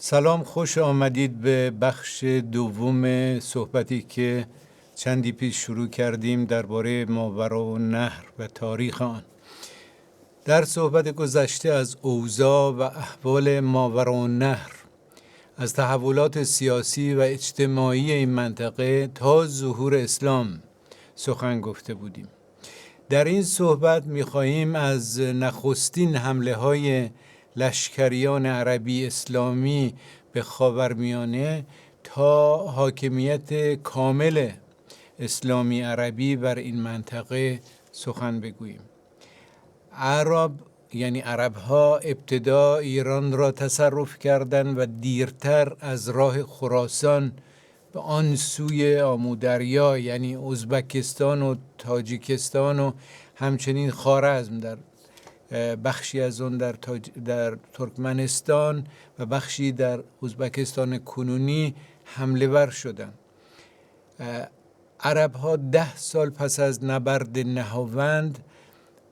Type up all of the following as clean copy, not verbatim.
سلام، خوش آمدید به بخش دوم صحبتی که چندی پیش شروع کردیم درباره ماوراءالنهر و تاریخ آن. در صحبت گذشته از اوضاع و احوال ماوراءالنهر، از تحولات سیاسی و اجتماعی این منطقه تا ظهور اسلام سخن گفته بودیم. در این صحبت می‌خواهیم از نخستین حمله‌های لشکریان عربی اسلامی به خاورمیانه تا حاکمیت کامل اسلامی عربی بر این منطقه سخن بگوییم. عرب یعنی عرب‌ها ابتدا ایران را تصرف کردند و دیرتر از راه خراسان به آن سوی آمودریا، یعنی ازبکستان و تاجیکستان و همچنین خوارزم، در بخشی از آن در ترکمنستان و بخشی در ازبکستان کنونی حمله ور شدند. عرب‌ها 10 سال پس از نبرد نهاوند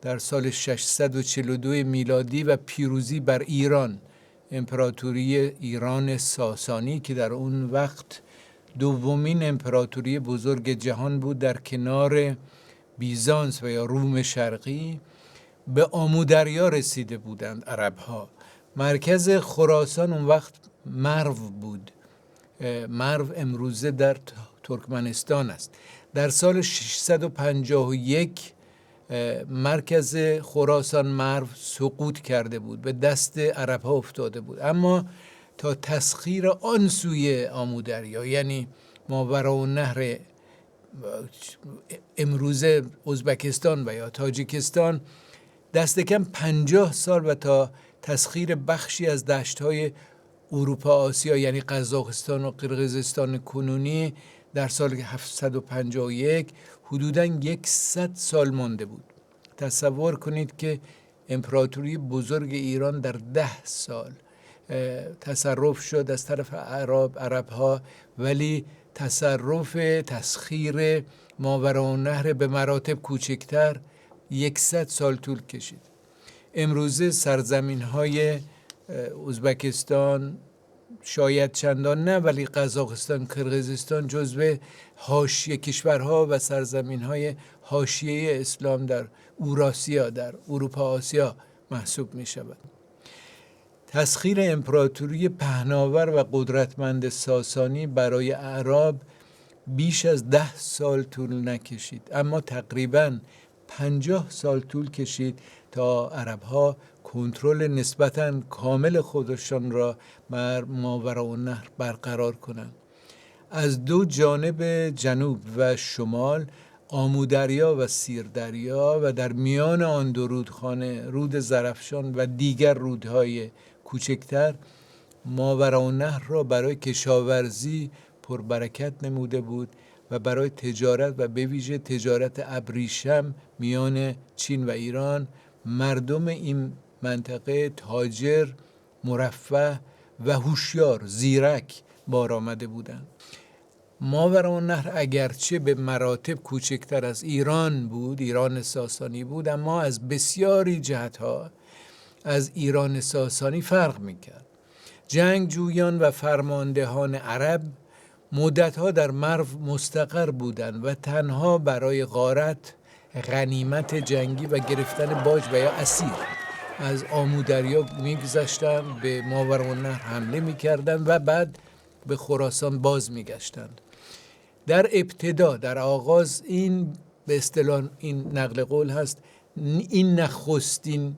در سال 642 میلادی و پیروزی بر ایران، امپراتوری ایران ساسانی که در اون وقت دومین امپراتوری بزرگ جهان بود در کنار بیزانس و یا روم شرقی، به آمودریا رسیده بودند عرب‌ها. مرکز خراسان اون وقت مرو بود. مرو امروزه در ترکمنستان است. در سال 651 مرکز خراسان مرو سقوط کرده بود، به دست عرب‌ها افتاده بود. اما تا تسخیر آن سوی آمودریا، یعنی ماوراءالنهر امروز ازبکستان و یا تاجیکستان، دست کم 50 سال و تا تسخیر بخشی از دشت‌های اروپا آسیا، یعنی قزاقستان و قرقیزستان کنونی، در سال 751 حدوداً 100 سال مانده بود. تصور کنید که امپراتوری بزرگ ایران در 10 سال تصرف شد از طرف عرب‌ها، ولی تصرف تسخیر ماوراءالنهر به مراتب کوچکتر 100 سال طول کشید. امروزه سرزمین‌های ازبکستان شاید چندان نه، ولی قزاقستان، قرقیزستان جزو حاشیه کشورها و سرزمین‌های حاشیه اسلام در اوراسیا، در اروپا آسیا محسوب می‌شود. تسخیر امپراتوری پهناور و قدرتمند ساسانی برای اعراب بیش از 10 سال طول نکشید، اما تقریباً 50 سال طول کشید تا عرب‌ها کنترل نسبتاً کامل خودشان را بر ماوراءالنهر برقرار کنند. از دو جانب جنوب و شمال، آمودریا و سیردریا، و در میان آن دو رودخانه، رود زرافشان و دیگر رودهای کوچکتر، ماوراءالنهر را برای کشاورزی پربرکت نموده بود و برای تجارت و به ویژه تجارت ابریشم میان چین و ایران، مردم این منطقه تاجر، مرفه و هوشیار، زیرک بار آمده بودند. ماوراءالنهر اگرچه به مراتب کوچکتر از ایران بود، ایران ساسانی بود، اما از بسیاری جهتها از ایران ساسانی فرق میکرد. جنگجویان و فرماندهان عرب مدتها در مرو مستقر بودند و تنها برای غارت، غنیمت جنگی و گرفتن باج و یا اسیر از آمودریا می‌گذشتند، به ماوراءالنهر حمله می‌کردند و بعد به خراسان باز می‌گشتند. در ابتدا، در آغاز، این به اصطلاح این نقل قول هست، این نخستین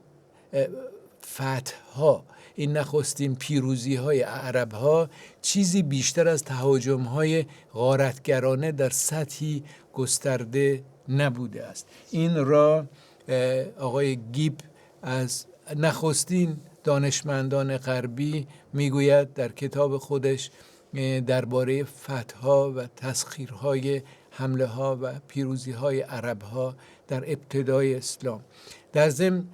فتح‌ها، این نخستین پیروزی‌های عرب‌ها چیزی بیشتر از تهاجم‌های غارتگرانه در سطحی گسترده نبوده است. این را آقای گیب از نخستین دانشمندان غربی میگوید در کتاب خودش درباره فتح‌ها و تسخیرهای حمله‌ها و پیروزی‌های عرب‌ها در ابتدای اسلام. در ضمن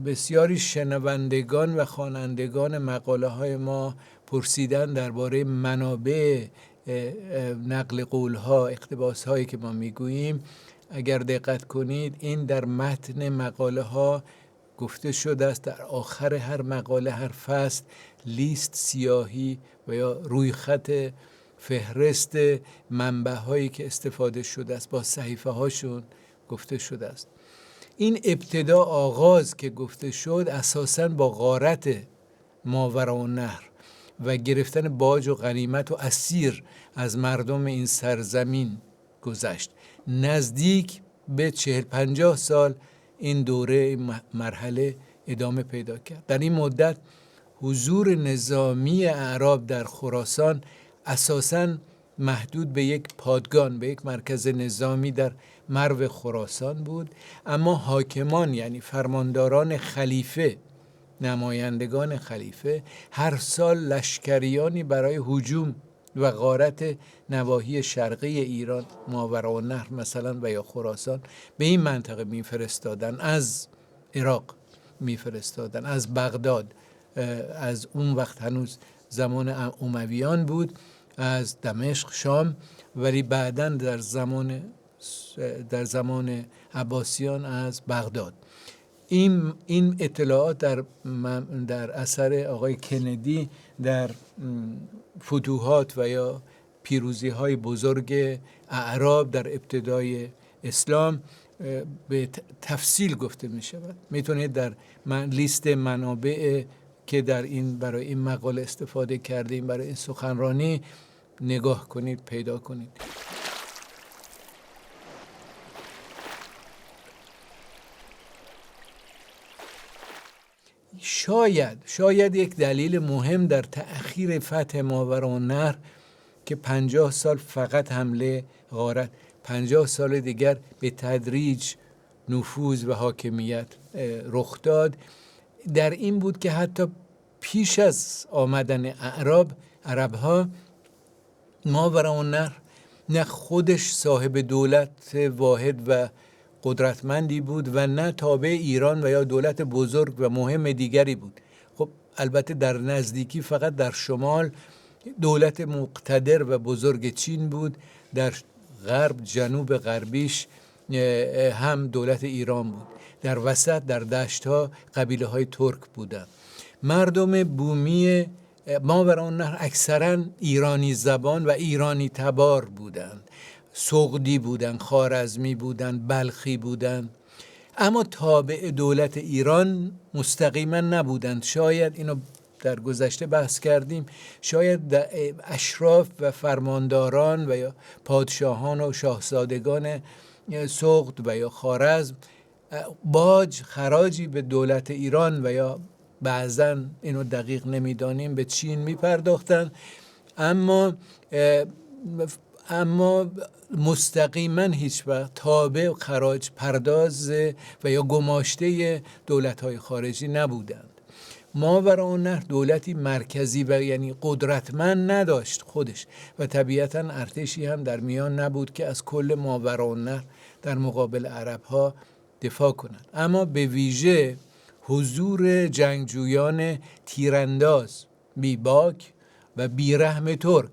بسیاری شنوندگان و خوانندگان مقاله‌های ما پرسیدن درباره منابع نقل قول‌ها، اقتباس‌هایی که ما میگوییم. اگر دقت کنید این در متن مقاله‌ها گفته شده است. در آخر هر مقاله، هر فصل، لیست، سیاهی و یا روی خط فهرست منبع هایی که استفاده شده است با صحیفه هاشون گفته شده است. این ابتدا، آغاز که گفته شد، اساساً با غارت ماوراءالنهر و گرفتن باج و غنیمت و اسیر از مردم این سرزمین گذشت. نزدیک به 40-50 سال این دوره، این مرحله ادامه پیدا کرد. در این مدت حضور نظامی اعراب در خراسان اساساً محدود به یک پادگان، به یک مرکز نظامی در مرو خراسان بود، اما حاکمان، یعنی فرمانداران خلیفه، نمایندگان خلیفه، هر سال لشکریانی برای هجوم و غارت نواحی شرقی ایران، ماوراءالنهر مثلا و یا خراسان، به این منطقه میفرستادن. از عراق میفرستادن، از بغداد، از اون وقت هنوز زمان امویان بود، از دمشق، شام، ولی بعداً در زمان عباسیان از بغداد. این اطلاعات در اثر آقای کندی در فتوحات و یا پیروزی‌های بزرگ اعراب در ابتدای اسلام به تفصیل گفته می شود. میتونید در لیست منابع که در این برای این مقاله استفاده کردیم، برای این سخنرانی، نگاه کنید، پیدا کنید. شاید یک دلیل مهم در تأخیر فتح ماوراءالنهر که 50 سال فقط حمله غارت، 50 سال دیگر به تدریج نفوذ و حاکمیت رخ داد، در این بود که حتی پیش از آمدن عربها، ماوراءالنهر نه خودش صاحب دولت واحد و قدرتمندی بود و نه تابع ایران و یا دولت بزرگ و مهم دیگری بود. خب البته در نزدیکی فقط در شمال دولت مقتدر و بزرگ چین بود، در غرب، جنوب غربیش هم دولت ایران بود، در وسط در دشت‌ها قبیله‌های ترک بودند. مردم بومی ماوراءالنهر اکثراً ایرانی زبان و ایرانی تبار بودند، سغدی بودند، خوارزمی بودند، بلخی بودند، اما تابع دولت ایران مستقیما نبودند. شاید اینو در گذشته بحث کردیم، شاید اشراف و فرمانداران و یا پادشاهان و شاهزادگان سغد و یا خوارزم باج خراجی به دولت ایران و یا بعضاً اینو دقیق نمیدانیم به چین میپرداختند، اما مستقیما هیچ وقت تابع خراج پرداز و یا گماشته دولت‌های خارجی نبودند. ماوراءالنهر دولتی مرکزی و یعنی قدرتمند نداشت خودش و طبیعتاً ارتشی هم در میان نبود که از کل ماوراءالنهر در مقابل عرب‌ها دفاع کند. اما به ویژه حضور جنگجویان تیرانداز بیباک و بیرحم ترک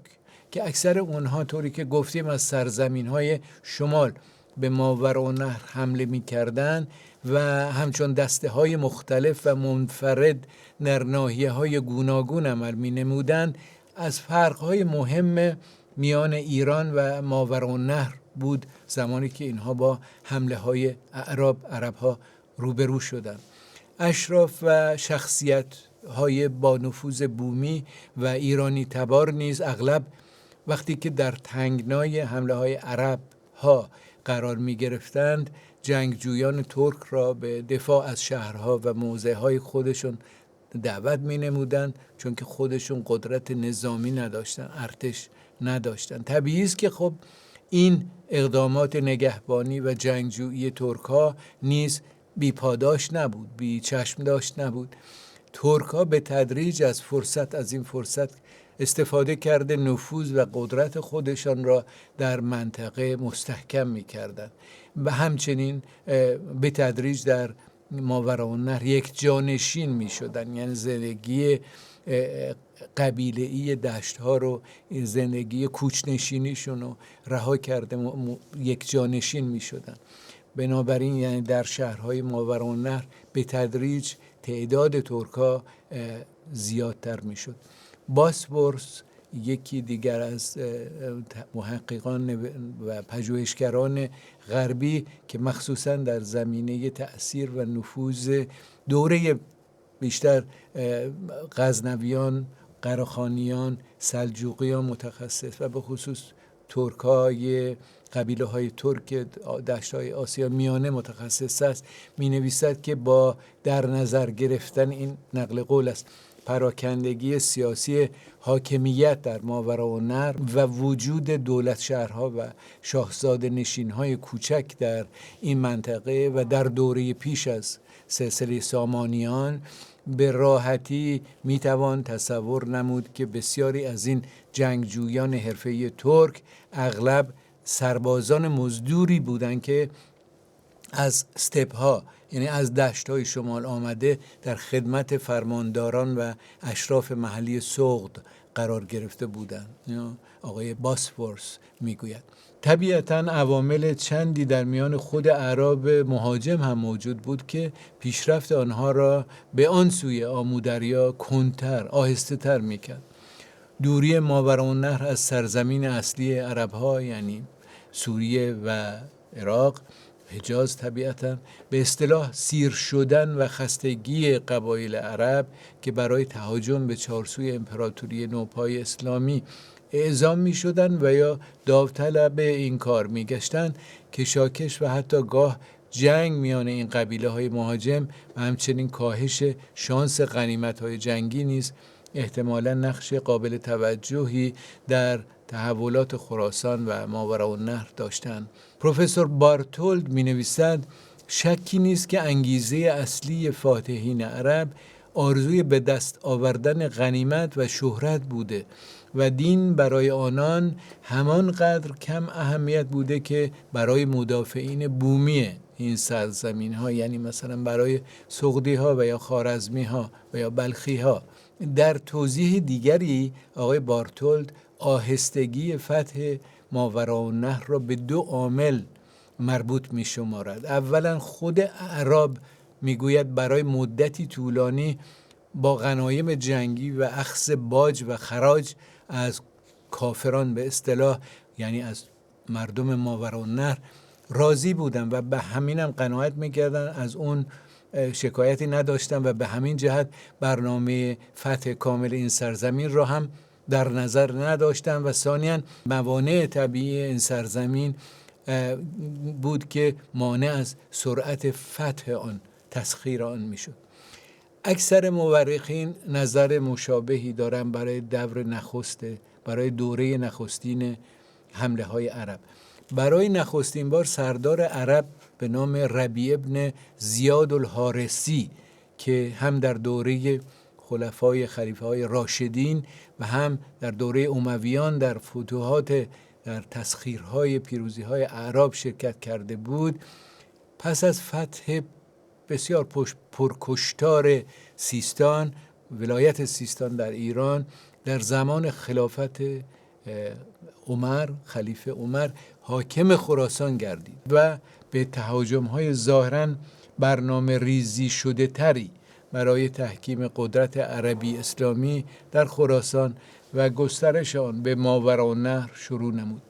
که اکثر اونها طوری که گفتیم از سرزمین‌های شمال به ماوراءالنهر حمله می‌کردند و همچون دسته‌های مختلف و منفرد در ناحیه‌های گوناگون عمل می‌نمودند، از فرق‌های مهم میان ایران و ماوراءالنهر بود زمانی که اینها با حمله‌های عرب‌ها روبرو شدند. اشراف و شخصیت‌های با نفوذ بومی و ایرانی تبار نیز اغلب وقتی که در تنگنای حمله‌های عرب‌ها قرار می‌گرفتند، جنگجویان ترک را به دفاع از شهرها و موضع‌های خودشون دعوت می‌نمودند، چون که خودشون قدرت نظامی نداشتن، ارتش نداشتن. طبیعی است که این اقدامات نگهبانی و جنگجویی ترک‌ها نیز بی پاداش نبود، بی چشم داشت نبود. ترک‌ها به تدریج از این فرصت استفاده کرده نفوذ و قدرت خودشان را در منطقه مستحکم می‌کردند و همچنین به تدریج در ماوراءالنهر یک جانشین می‌شدند، یعنی زندگی قبیله‌ای دشت‌ها رو، زندگی کوچ‌نشینیشون رو رها کرده یک جانشین می‌شدن. بنابراین یعنی در شهرهای ماوراءالنهر به تدریج تعداد ترک‌ها زیادتر میشد. باسورث، یکی دیگر از محققان و پژوهشگران غربی که مخصوصا در زمینه تأثیر و نفوذ دوره بیشتر غزنویان، قراخانیان، سلجوقیان متخصص و به خصوص ترک‌های قبیله های ترک دشت‌های آسیا میانه متخصص است، می نویسد که با در نظر گرفتن، این نقل قول است، پراکندگی سیاسی حاکمیت در ماوراءالنهر و وجود دولت شهرها و شاهزاده نشین‌های کوچک در این منطقه و در دوره پیش از سلسله سامانیان، به راحتی میتوان تصور نمود که بسیاری از این جنگجویان حرفه‌ای ترک اغلب سربازان مزدوری بودند که از استپ ها، یعنی از دشت های شمال آمده، در خدمت فرمانداران و اشراف محلی سغد قرار گرفته بودند. آقای باسورث میگوید طبیعتا عوامل چندی در میان خود اعراب مهاجم هم موجود بود که پیشرفت آنها را به آن سوی آمودریا کندتر، آهسته تر میکرد. دوری ماوراءالنهر از سرزمین اصلی عربها، یعنی سوریه و عراق، حجاز، طبیعتا به اصطلاح سیر شدن و خستگی قبایل عرب که برای تهاجم به چارسوی امپراتوری نوپای اسلامی اعزام می شدن و یا داوطلب این کار می گشتن، کشاکش و حتی گاه جنگ میان این قبیله های مهاجم و همچنین کاهش شانس غنیمت های جنگی نیز احتمالا نقش قابل توجهی در تحولات خراسان و ماوراءالنهر داشتند. پروفسور بارتولد می نویسد شکی نیست که انگیزه اصلی فاتحین عرب آرزوی به دست آوردن غنیمت و شهرت بوده و دین برای آنان همانقدر کم اهمیت بوده که برای مدافعین بومی این سرزمین ها، یعنی مثلا برای سغدی ها و یا خوارزمی ها و یا بلخی ها. در توضیح دیگری آقای بارتولد آهستگی فتح ماوراءالنهر را به دو عامل مربوط می شمارد. اولا خود اعراب، میگوید، برای مدتی طولانی با غنایم جنگی و اخذ باج و خراج از کافران به اصطلاح، یعنی از مردم ماوراءالنهر، راضی بودن و به همینم قناعت میکردن، از اون شکایتی نداشتن و به همین جهت برنامه فتح کامل این سرزمین را هم در نظر نداشتن و ثانیا موانع طبیعی این سرزمین بود که مانع از سرعت فتح آن، تسخیر آن میشد. اکثر مورخین نظر مشابهی دارن برای دوره نخستین حمله های عرب. برای نخستین بار سردار عرب به نام ربیع ابن زیاد الحارثی که هم در دوره خلفای خلیفه های راشدین و هم در دوره امویان در فتوحات، در تسخیرهای پیروزی های اعراب شرکت کرده بود، پس از فتح بسیار پرکشتار سیستان، ولایت سیستان در ایران، در زمان خلافت عمر، خلیفه عمر، حاکم خراسان گردید و به تهاجم های ظاهرا برنامه ریزی شده تری برای تحکیم قدرت عربی اسلامی در خراسان و گسترش آن به ماوراءالنهر شروع نمود.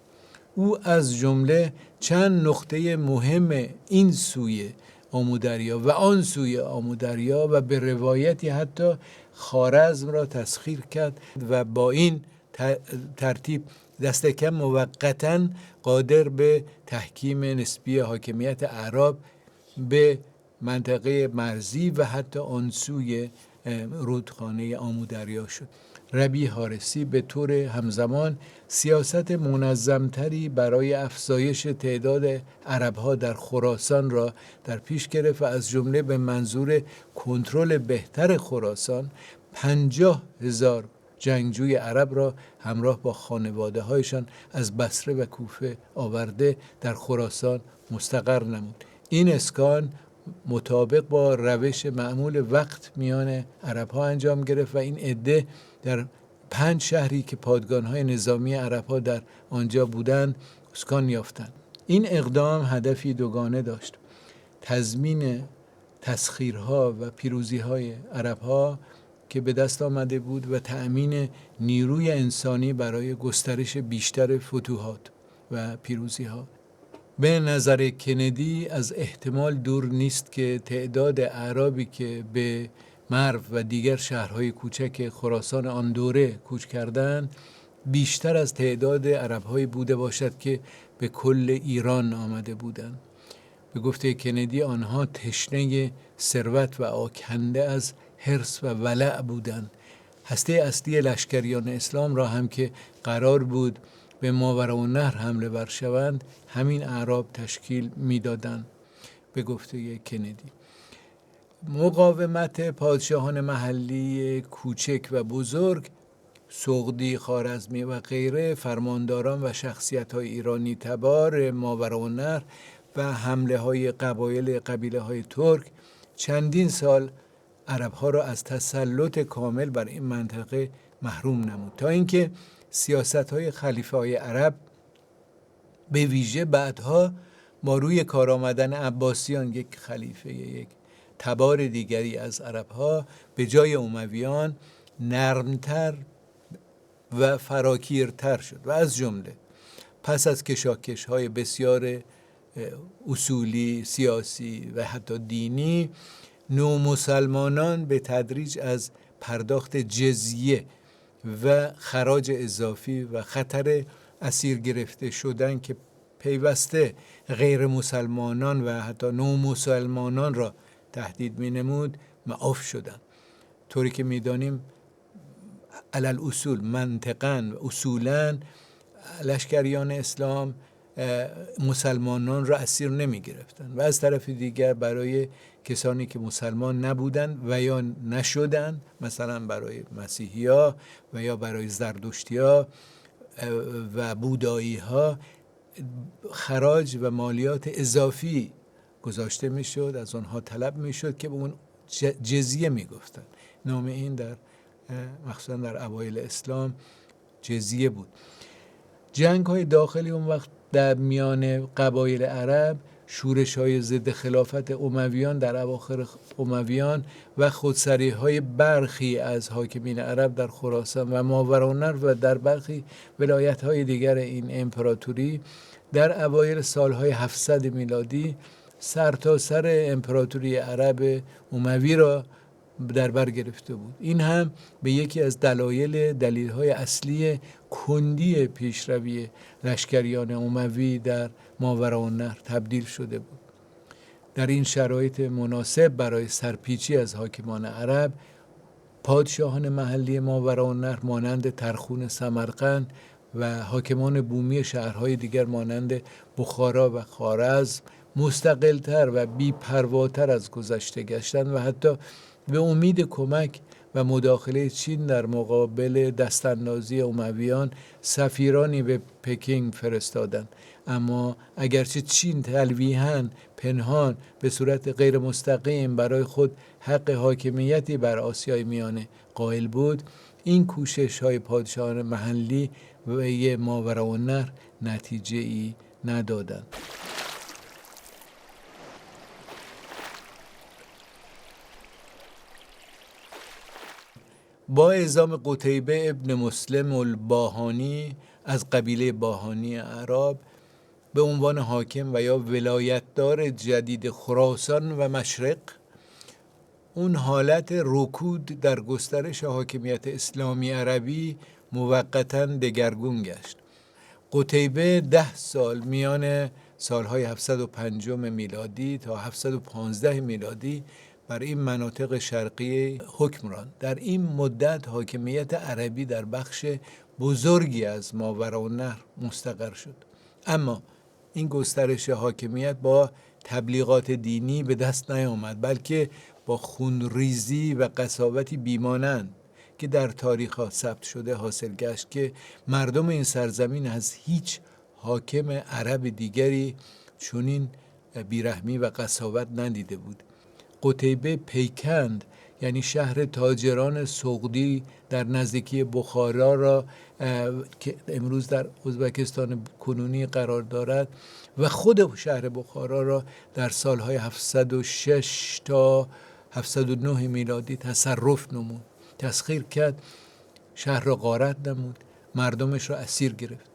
او از جمله چند نقطه مهم این سوی آمودریا و آن سوی آمودریا و به روایتی حتی خوارزم را تسخیر کرد و با این ترتیب دست کم موقتا قادر به تحکیم نسبی حاکمیت اعراب به منطقه مرزی و حتی آن سوی رودخانه آمودریا شد. ربیع حارثی به طور همزمان سیاست منظمتری برای افزایش تعداد عربها در خراسان را در پیش گرفت و از جمله به منظور کنترل بهتر خراسان 50,000 جنگجوی عرب را همراه با خانواده هایشان از بصره و کوفه آورده در خراسان مستقر نمود. این اسکان مطابق با روش معمول وقت میان عرب ها انجام گرفت و این عده در 5 شهری که پادگان های نظامی عرب ها در آنجا بودند اسکان یافتند. این اقدام هدفی دوگانه داشت: تضمین تسخیرها و پیروزی‌های عرب‌ها که به دست آمده بود و تأمین نیروی انسانی برای گسترش بیشتر فتوحات و پیروزی‌ها. به نظر کندی از احتمال دور نیست که تعداد اعرابی که به مرو و دیگر شهرهای کوچک خراسان آن دوره کوچ کردند بیشتر از تعداد عرب‌هایی بوده باشد که به کل ایران آمده بودند. به گفته کندی آنها تشنه ثروت و آکنده از حرص و ولع بودند. هسته اصلی لشکریان اسلام را هم که قرار بود به ماوراءالنهر حمله ور شوند همین اعراب تشکیل میدادند. به گفته کندی مقاومت پادشاهان محلی کوچک و بزرگ، سغدی، خوارزمی و غیره، فرمانداران و شخصیت‌های ایرانی تبار ماوراءالنهر و حمله های قبایل قبیله های ترک چندین سال عرب‌ها را از تسلط کامل بر این منطقه محروم نمود، تا اینکه سیاست‌های خلیفه‌های عرب به ویژه بعدها با روی کار آمدن عباسیان، یک خلیفه یک تبار دیگری از عرب‌ها، به جای امویان نرمتر و فراکیرتر شد و از جمله پس از کشاکش‌های بسیار اصولی، سیاسی و حتی دینی، نومسلمانان به تدریج از پرداخت جزیه و خراج اضافی و خطر اسیر گرفته شدن که پیوسته غیر مسلمانان و حتی نومسلمانان را تهدید می‌نمود معاف شدند. طوری که می‌دانیم علی الاصول، منطقاً و اصولاً لشکریان اسلام مسلمانان را اسیر نمی گرفتند و از طرف دیگر برای کسانی که مسلمان نبودند و یا نشدند، مثلا برای مسیحی‌ها و یا برای زردشتی‌ها و بودایی‌ها، خراج و مالیات اضافی گذاشته میشد، از آنها طلب میشد که به اون جزیه میگفتند. نام این در مخصوصا در اوایل اسلام جزیه بود. جنگ های داخلی اون وقت در میان قبایل عرب، شورش های ضد خلافت امویان در اواخر امویان و خودسری های برخی از حاکمین عرب در خراسان و ماوراءالنهر و در برخی ولایت های دیگر این امپراتوری در اوایل سالهای 700 میلادی سرتاسر امپراتوری عرب اموی را در بر گرفته بود. این هم به یکی از دلیل‌های اصلی کندی پیشروی لشکریان اموی در ماوراءالنهر تبدیل شده بود. در این شرایط مناسب برای سرپیچی از حاکمان عرب، پادشاهان محلی ماوراءالنهر مانند ترخون سمرقند و حاکمان بومی شهرهای دیگر مانند بخارا و خوارزم مستقل‌تر و بی‌پرواتر از گذشته گشتند و حتی به امید کمک و مداخله چین در مقابل دستاندازی امویان سفیرانی به پکینگ فرستادند. اما اگرچه چین تلویحاً پنهان به صورت غیر مستقیم برای خود حق حاکمیتی بر آسیای میانه قائل بود، این کوشش‌های پادشاهان محلی و ماوراءالنهر نتیجه‌ای ندادند. با اعزام قتیبه ابن مسلم الباهانی از قبیله باهانی اعراب به عنوان حاکم و یا ولایتدار جدید خراسان و مشرق، اون حالت رکود در گسترش حاکمیت اسلامی عربی موقتاً دگرگون گشت. قتیبه 10 سال میان سالهای 705 میلادی تا 715 میلادی بر این مناطق شرقی حکم راند. در این مدت حاکمیت عربی در بخش بزرگی از ماوراءالنهر مستقر شد. اما این گسترش حاکمیت با تبلیغات دینی به دست نیامد، بلکه با خونریزی و قساوتی بیمانند که در تاریخ ها ثبت شده حاصل گشت که مردم این سرزمین از هیچ حاکم عرب دیگری چنین بیرحمی و قساوت ندیده بود. قتیبه پیکند یعنی شهر تاجران سغدی در نزدیکی بخارا را که امروز در ازبکستان کنونی قرار دارد و خود شهر بخارا را در سالهای 706 تا 709 میلادی تصرف نمود، تسخیر کرد، شهر را غارت نمود، مردمش را اسیر گرفت.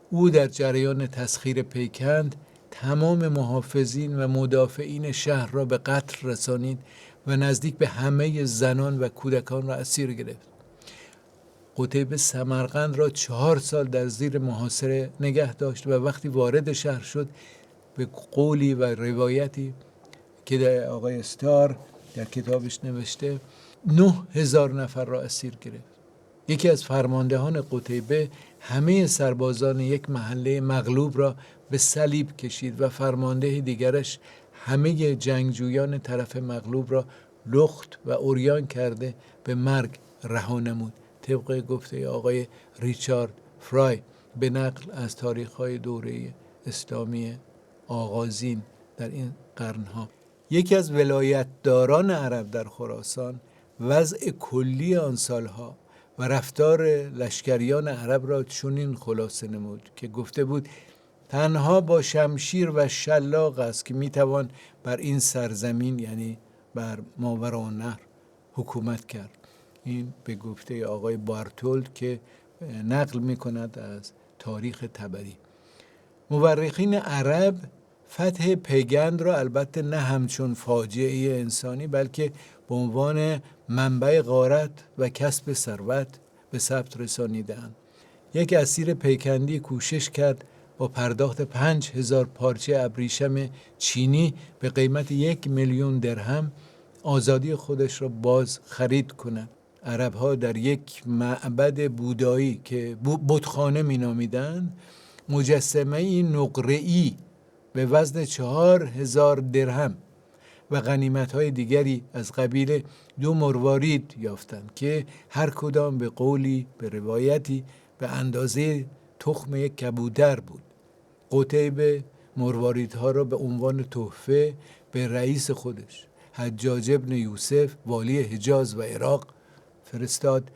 او در جریان تسخیر پیکند تمام محافظین و مدافعین شهر را به قتل رسانید و نزدیک به همه زنان و کودکان را اسیر گرفت. قتیبه سمرقند را 4 سال در زیر محاصره نگه داشت و وقتی وارد شهر شد، به قولی و روایتی که در آقای استار در کتابش نوشته، 9000 نفر را اسیر گرفت. یکی از فرماندهان قتیبه همه سربازان یک محله مغلوب را به صلیب کشید و فرمانده دیگرش همه جنگجویان طرف مغلوب را لخت و عریان کرده به مرگ رها نمود، طبق گفته آقای ریچارد فرای به نقل از تاریخ های دوره اسلامی آغازین در این قرنها. یکی از ولایتداران عرب در خراسان وضع کلی آن سالها و رفتار لشکریان عرب را چنین خلاصه نمود که گفته بود: تنها با شمشیر و شلاق است که میتوان بر این سرزمین، یعنی بر ماوراءالنهر، حکومت کرد. این به گفته آقای بارتولد که نقل میکند از تاریخ طبری. مورخین عرب فتح پیگند را البته نه همچون فاجعه انسانی، بلکه به عنوان منبع غارت و کسب ثروت به ثبت رسانیدند. یک اسیر پیکندی کوشش کرد با پرداخت 5000 پارچه ابریشم چینی به قیمت 1 میلیون درهم آزادی خودش را باز خرید کند. عربها در یک معبد بودایی که بتخانه مینامیدند، مجسمه نقره‌ای به وزن 4000 درهم و غنیمت های دیگری از قبیل دو مروارید یافتند که هر کدام به قولی، به روایتی، به اندازه تخم یک کبوتر بود. قتیبه مرواریدها را به عنوان تحفه به رئیس خودش، حجاج ابن یوسف، والی حجاز و عراق فرستاد.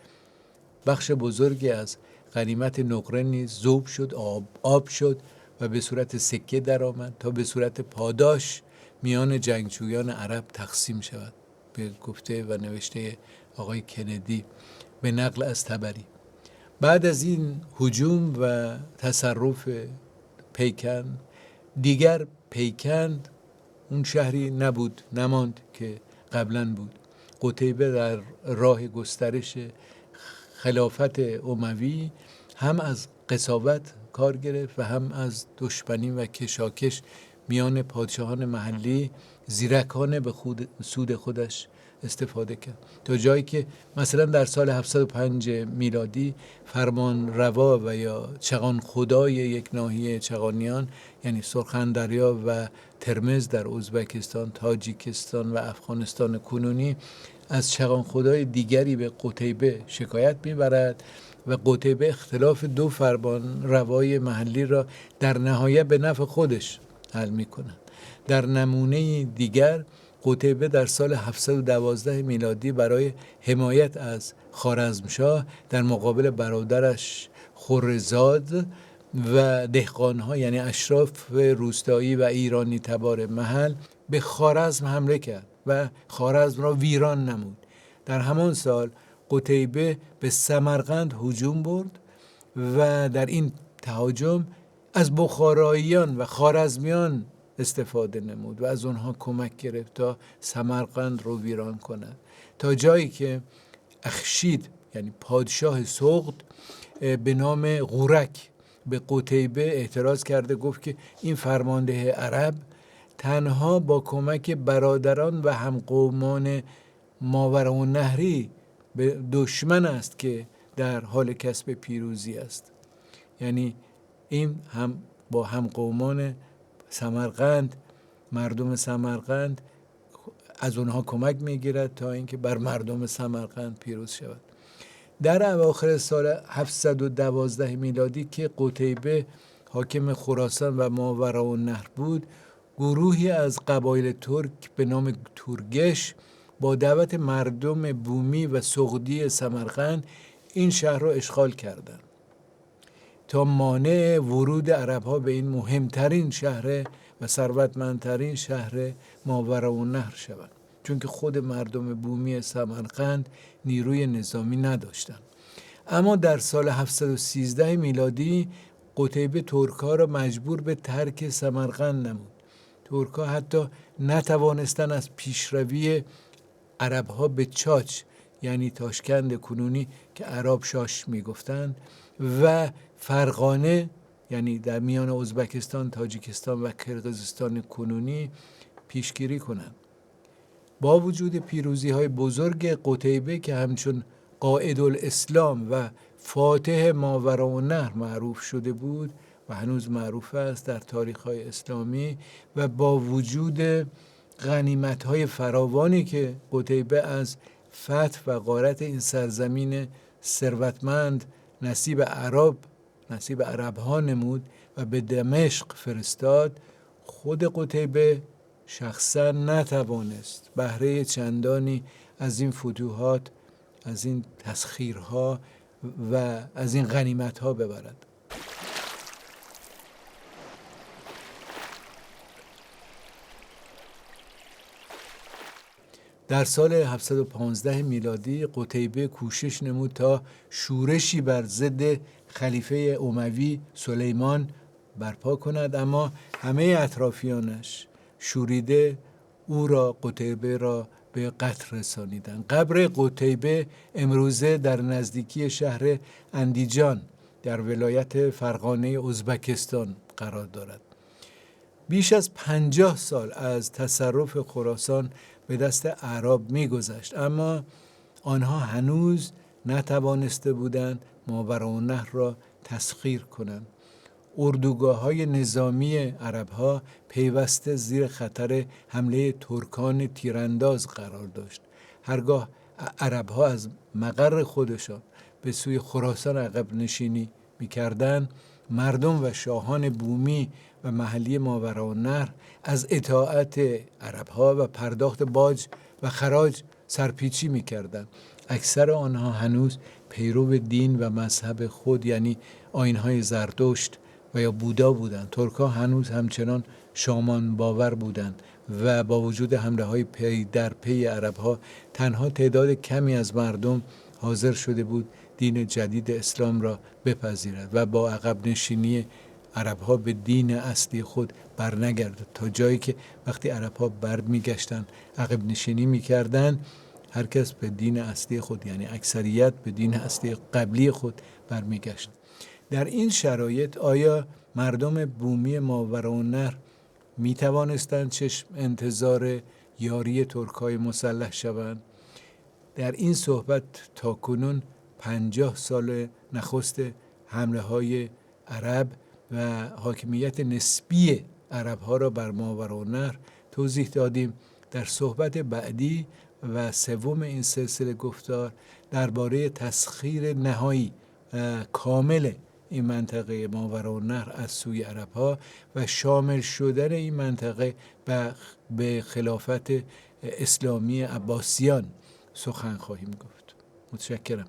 بخش بزرگی از غنیمت نقره نیز ذوب شد، آب آب شد و به صورت سکه درآمد تا به صورت پاداش میان جنگجویان عرب تقسیم شود، به گفته و نوشته آقای کندی به نقل از طبری. بعد از این هجوم و تصرف پیکند، دیگر پیکند اون شهری نبود، نماند که قبلا بود. قتیبه در راه گسترش خلافت اموی هم از قساوت کار گرفت و هم از دشمنی و کشاکش میان پادشاهان محلی زیرکانه به سود خودش استفاده کرد، تا جایی که مثلا در سال 705 میلادی فرمان روا و یا چغان خدای یک ناحیه چغانیان، یعنی سرخندریا و ترمز در ازبکستان، تاجیکستان و افغانستان کنونی، از چغان خدای دیگری به قتیبه شکایت میبرد و قتیبه اختلاف دو فرمان روای محلی را در نهایت به نفع خودش حل میکند. در نمونه دیگر، قتیبه در سال 712 میلادی برای حمایت از خوارزمشاه در مقابل برادرش خرزاد و دهقانها، یعنی اشراف روستایی و ایرانی تبار محل، به خوارزم حمله کرد و خوارزم را ویران نمود. در همان سال قتیبه به سمرقند هجوم برد و در این تهاجم از بخاراییان و خوارزمیان استفاده نمود و از آنها کمک گرفت تا سمرقند رو ویران کند، تا جایی که اخشید، یعنی پادشاه سغد به نام غورک، به قتیبه اعتراض کرده گفت که این فرمانده عرب تنها با کمک برادران و همقومان ماوراءالنهری به دشمن است که در حال کسب پیروزی است. یعنی این هم با همقومان سمرقند، مردم سمرقند، از اونها کمک میگیرد تا اینکه بر مردم سمرقند پیروز شود. در اواخر سال 712 میلادی که قتیبه حاکم خراسان و ماوراءالنهر بود، گروهی از قبایل ترک به نام تورگش با دعوت مردم بومی و سغدی سمرقند این شهر را اشغال کردند تا مانع ورود عرب‌ها به این مهمترین شهر و ثروتمندترین شهر ماوراءالنهر شوند، چون که خود مردم بومی سمرقند نیروی نظامی نداشتند. اما در سال 713 میلادی قتیبه ترک‌ها را مجبور به ترک سمرقند نمود. ترک‌ها حتی نتوانستند از پیشروی عرب‌ها به چاچ، یعنی تاشکند کنونی که عرب شاش می‌گفتند، و فرغانه، یعنی در میان ازبکستان، تاجیکستان و کرغیزستان کنونی، پیشگیری کنند. با وجود پیروزی‌های بزرگ قتیبه که همچون قائد الاسلام و فاتح ماوراءالنهر معروف شده بود و هنوز معروف است در تاریخ‌های اسلامی، و با وجود غنیمت‌های فراوانی که قتیبه از فتح و غارت این سرزمین ثروتمند نصیب عرب‌ها نمود و به دمشق فرستاد، خود قتیبه شخصا نتوانست بهره چندانی از این فتوحات، از این تسخیرها و از این غنیمت‌ها ببرد. در سال 715 میلادی قتیبه کوشش نمود تا شورشی بر ضد خلیفه اموی سلیمان برپا کند، اما همه اطرافیانش شوریده او را، قتیبه را، به قتل رسانیدند. قبر قتیبه امروزه در نزدیکی شهر اندیجان در ولایت فرغانه ازبکستان قرار دارد. بیش از 50 سال از تصرف خراسان به دست اعراب می‌گذشت، اما آنها هنوز نتوانسته بودند ماوراءالنهر را تسخیر کنند. اردوگاه‌های نظامی عرب‌ها پیوسته زیر خطر حمله ترکان تیرانداز قرار داشت. هرگاه عرب‌ها از مقر خودشان به سوی خراسان عقب نشینی می‌کردند، مردم و شاهان بومی و محلی ماوراءالنهر از اطاعت عرب‌ها و پرداخت باج و خراج سرپیچی می‌کردند. اکثر آنها هنوز پیرو دین و مذهب خود، یعنی آیین‌های زرتشت و یا بودا بودند. ترک‌ها هنوز همچنان شامان باور بودند و با وجود حمله‌های پی در پی عرب‌ها تنها تعداد کمی از مردم حاضر شده بود دین جدید اسلام را بپذیرد و با عقب نشینی عرب‌ها به دین اصلی خود برنگردد، تا جایی که وقتی عرب‌ها برمیگشتند عقب نشینی می‌کردند، هر کس به دین اصلی خود، یعنی اکثریت به دین اصلی قبلی خود برمیگشت. در این شرایط آیا مردم بومی ماوراءالنهر می‌توانستند چشم انتظار یاری ترک‌های مسلح شوند؟ در این صحبت تاکنون 50 سال نخست حمله‌های عرب و حاکمیت نسبی عرب‌ها را بر ماوراءالنهر توضیح دادیم. در صحبت بعدی و سوم این سلسله گفتار درباره تسخیر نهایی و کامل این منطقه ماوراءالنهر از سوی عرب‌ها و شامل شدن این منطقه به خلافت اسلامی عباسیان سخن خواهیم گفت. متشکرم.